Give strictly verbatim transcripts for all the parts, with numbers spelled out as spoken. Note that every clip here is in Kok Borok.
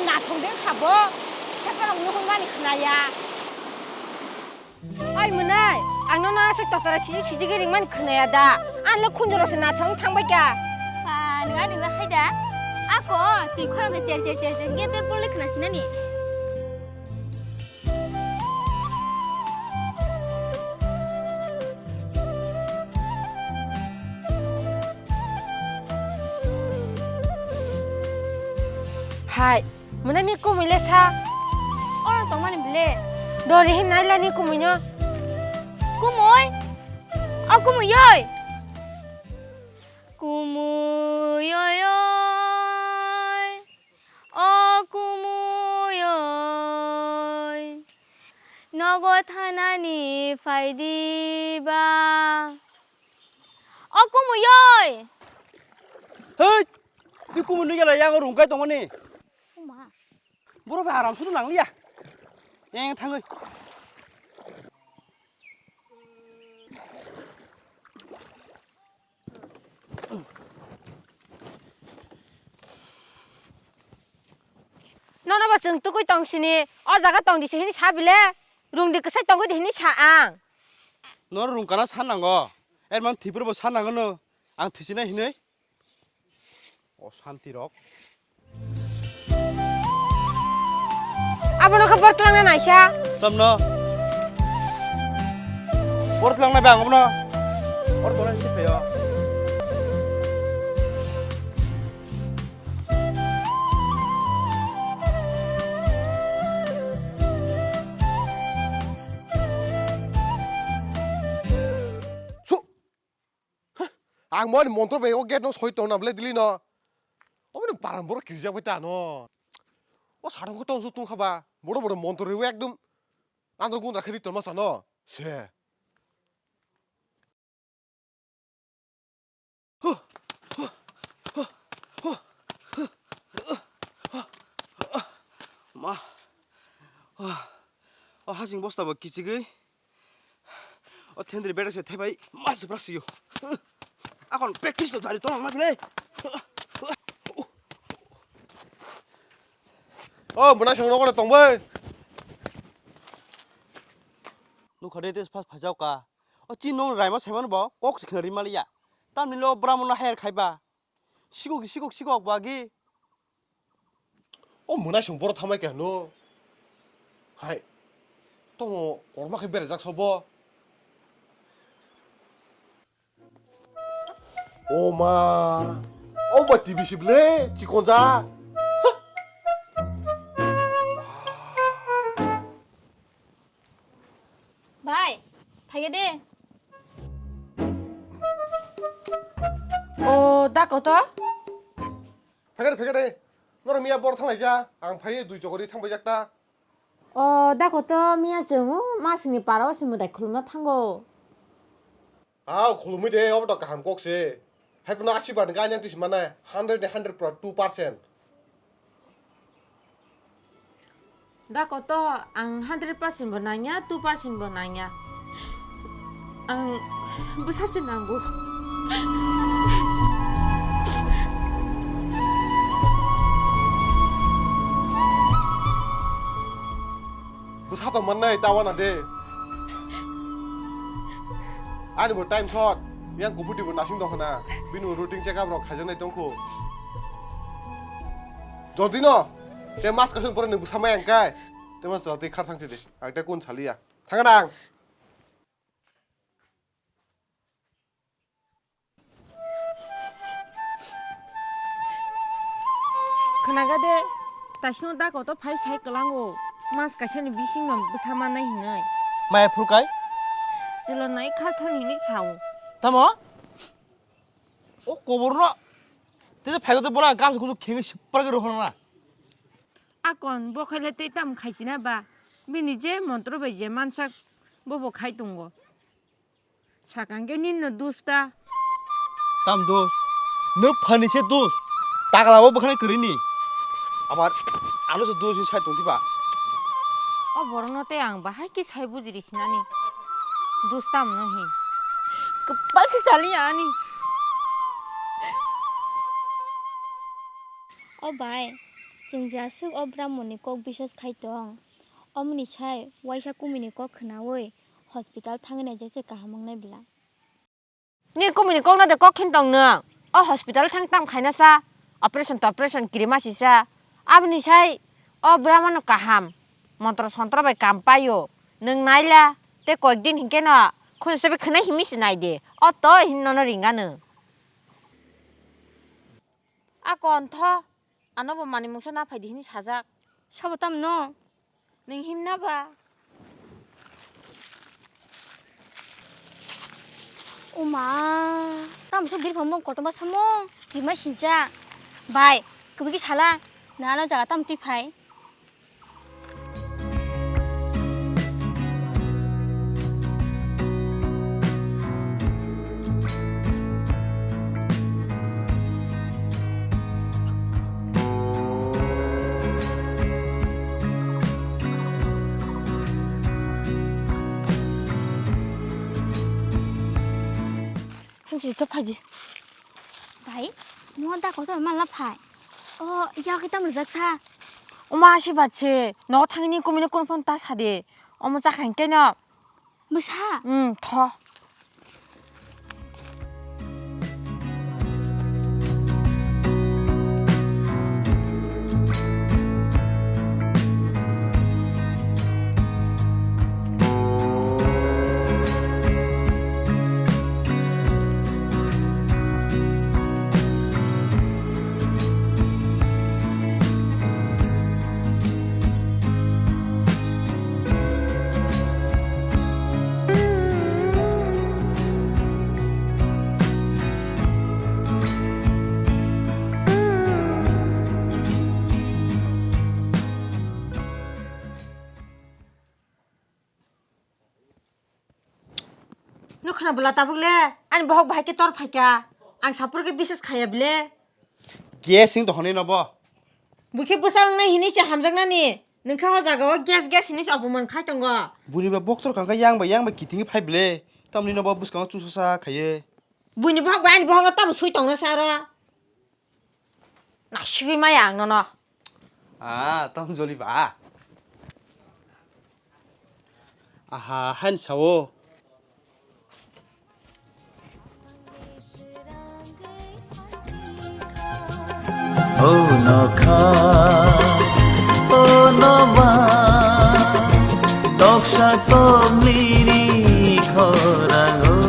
Nathok de kha bo. Kisa khorang nuhun mani khnaya. Oi mwnai, ang nono aswk toktora sijik sijigwi ringmani khnaya da? Ang le khunjuro se nathok wng thangbai kha. Ba, nwng ani wngkha hai da? Ako, twi khorang de cher cher cher cher hwnkhe bek bol le khna sinani. Hai, mwnani kumui le sa. Oro tongmani bile. Dori hin nailani kumui no. Kumui? O kumui oi. Kumui oi oi. O kumui oi. Nogo thanani phai di ba. O kumui oi. Hei! Twi kumui nugya la yang rung kai tongmani. Uma. Boro bai aram sudu nangliya. Yang thangwi. Nono bo chwng tugui tong sini, o jaga tong di se hini sa bile, rung di kwsai tongwi di hini sa ang. Noro rung kana sa nango, er mam thipur bo sa nango no, ang thisina hinui. O santi rok. Abono khe bortlang na naisa. Tamno. Bortlang na bang abono. Or tole si phayo. Su. Ang mo ani montro bai o gate no soi tong na bwle dili no. Obo ni param borok kirijak bai ta no. O sarong ko tong su tong kha ba. Boro boro montro ri ekdom andro gundra khe ri tong ma sa no. Se. Ma. O hasing bosta bo kichigwi. O thendri bera se thaibai mas brak siyo. Akon practice to jari tong ma bile. O mwnai song nokore tong bai. Nukha de tes phas phajao ka. O chin nong raima saiman bo kok sikna ri maliya. Tamni lo bramo no hire khaiba. Sikok sikok sikok bagi. O mwnai song boro thamai khe hano. Hai. Tomo korma khe berajak sobo. O ma. O ba T V sible chikonja. Bai, phaiya de. O, da koto? Phaiya de, phaiya de. Norok miya bor thanglaija, ang phaiya dui jogori thangbai jakta. O, da koto miya chwng o masingni para o se mwtai khulumna thango. Aw, khulumwi de, obo to kaham kok se. Hai phano asirbad ni gainang tisi manai, hundred ni hundred pro two percent. Da koto, ang hundred percent bo nangya, two percent bo nangya. Ang bwsa se nango. Bwsa tong mannai, ta wana de. Ani bo time short, yang kubuti bo nasing tong khna, bini bo routine check up rok khaijaknai tong kho. Jodi no, te mas kason pore nwng bwsa mai ang kai, te mas jodi khar thang si de, ang te kun saliya. Thang nang. Khnaga de, taisno da koto phai sai kwlango, mas kaisani bisingno bwsa mannai hinwi. Maya phurkai? Chwla nai khalthang hinwi sao. Tamo? O koborno, tei phaigo tei bola gam kuchuk khengwi sipar gwi rohorna. Akon, bo khaile tei tam khaisina ba? Bini je montro bai je mansak, bobo khai tongo. Sakang khe ninno dusta. Tam dus? Nwng phani se dus. Takla bo bwkhani kwrwini. Amar ano se dus ni sai tong diba. O borokno tei ang bahai khe sai bujiri sinani. Dus tam no hin. Kwpal se saliya ani. O bai, Chwng je aswk o Brahmonni kok biswas khai tong, omoni sai waisa kumini kok khwnaui hospital thangwi naijak se kaham wngnai bwla. Ni kumini kokno de kok khin tong nwng? O hospital thang tam khaina sa, operation to operation kirima sisa. Aboni sai o bwrama no kaham, montro sontro bai kam paio. Nwng naila, tei koyek din hinkhe no khunju sebai khwnai himi se nai de. O to hin nono ringa nwng. A kon tho, ano bo manwi mungsa na phai di hini sajak. Sabo tam no? Nwng himna ba? Oma, tamo se birphang mung kotorma samung, tima sincha. Bai, kubui ki sala, nano jaga tam twi phai. Hansi to phaidi. Bai, mo da kotor mala phai. O, ya ke tam rwjak sa. Oma si bat se, no thangni kumino kun phone ta sa de. Omo cha khain keno. Bwsa? Hmm, tho. Nuk khna bwla tabuk le, ani bohok bahai khe tor phaikha. Ang sapor khe bises khaya bile. Gas sing dohonwi no bo. Bukhe bwsa wngnai hinwi se hamjaknani. Nwng khe o jaga o gas gas hinwi se opoman khai tongo. Buini ba boktor kangkha yang bai yang bai kitingwi phai bile. Tamni no bo bwskango chusasa khaiye. Buini bohok bai ani bohok no tamo sui tongna sa aro. Nasigwi maya ang nono. Ah, tamo joli ba. Aha, han sao. O nokha, o noba, toksa tomlini khorango.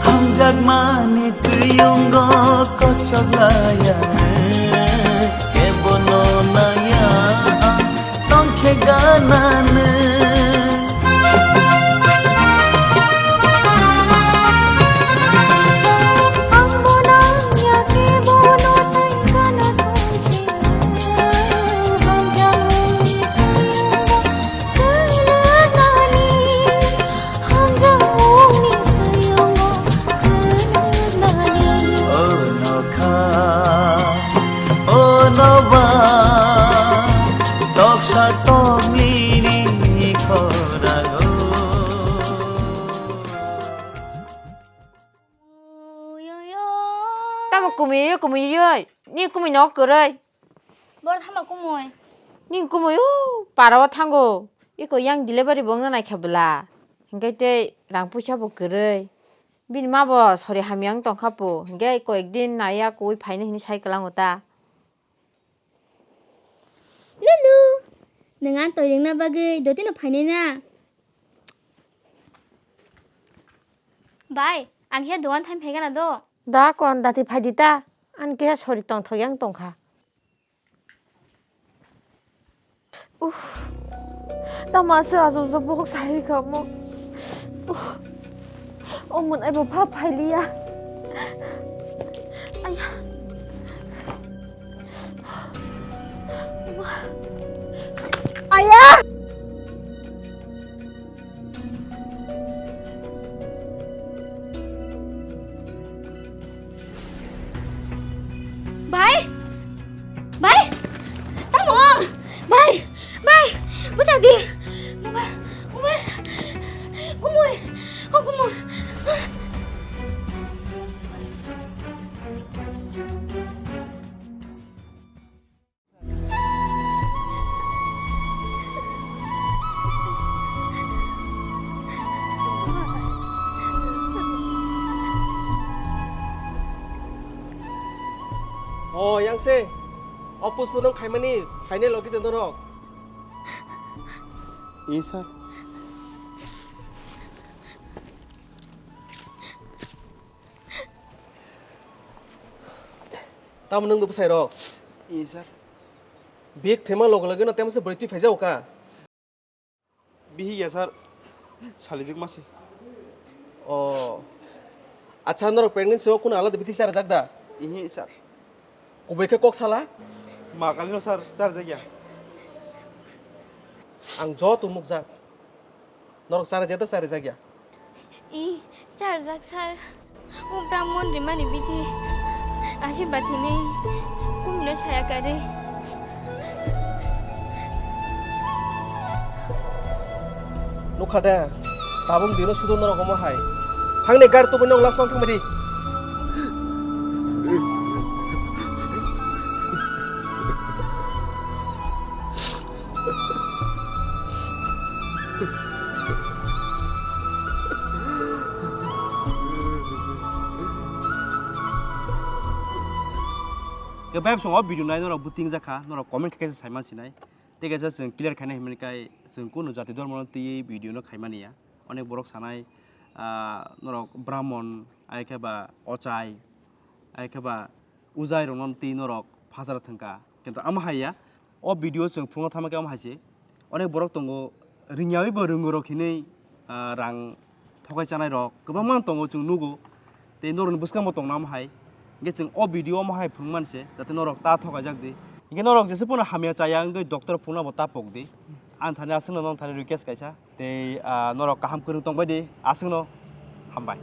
Hamjakmani twiyungo kochok laya, kebono naya. Tongkhe ganani. Ang bono yake bono tei gana tongkhe. Hamjakmani tei gana nani. Hamjakmani tei gana nani. O nokha. O noba, toksa tomlini khorago. Tamo kumui yo, kumui yo, ni kumui no kwrwi. Bor thama kumui. Ni kumui o para o thango. Iko yang delivery bo wngna naikha bwla. Hinkhe tei rang puisa bo kwrwi. Bini ma bo sori hamya wng tongkha po, hinkhe koyek din naiya kuwi phainai hinwi sai kwlango ta. Lulu, nwng ang twi rwngna bagwi dotino phainai na? Bai, ang khe dogan thani phai gana do. Da kon dati phai di ta, ani khe sori tongthok yang tongkha. Uff. Tama se ajo jo bohok sai kha mo. Uff. O mon ai bo pha phai liya. Aya. Aya. O yang se, o postmortem khaimani phainai logi de norok. Ee sir. Tamo nwng do bwsai rok? Ee sir. Bik thema logo logi no temo se bwrwi twi phaijao ka. Bihi ya sir, salijwk mase. O. Acha, norok pregnancy o kuno alada bithi charjak da? Ihi sir. Kubui khe kok sala? Ma kalino sir, charjak ya. Ang joto nukjak. Norok charjak da, charjak ya? I, charjak sir. O Brahmon rimani bithi. Asi bathini. Kumino saya kare. Nukha de, tabuk dino sudo norok omo hai. Thangni gar tubui nong lasong thangbai di. Khe bai bwskango o video nai norok bo ting jakha, norok comment khe khe sai man sinai. Tei kaisa chwng clear khaina himani kai chwng kunu jati dhormo no twiwi video no khaimani ya. Onek borok sanai, ah, norok Brahmon, ai khe ba ochai, ai khe ba ujai rokno twi norok phasar thwngkha. Kintu amo hai ya, o video chwng phunukna thangma khe amo hai se. Onek borok tongo, ringyawi bo rwngo rok hinwi, ah, rang thokai chanai rok kwbangma tongo, chwng nugo. Tei norokni bwskango tongnai amo hai. Hinkhe chwng o video omo hai phunukmani se, jate norok ta thokaijak di. Hinkhe norok jesa phano hamya chaya wngwi doctor phunukna bo ta pok di. Ang thani aswkno, nong thani request kaisa. Tei, ah, norok kaham kwrwng tongbai di, aswkno hambai.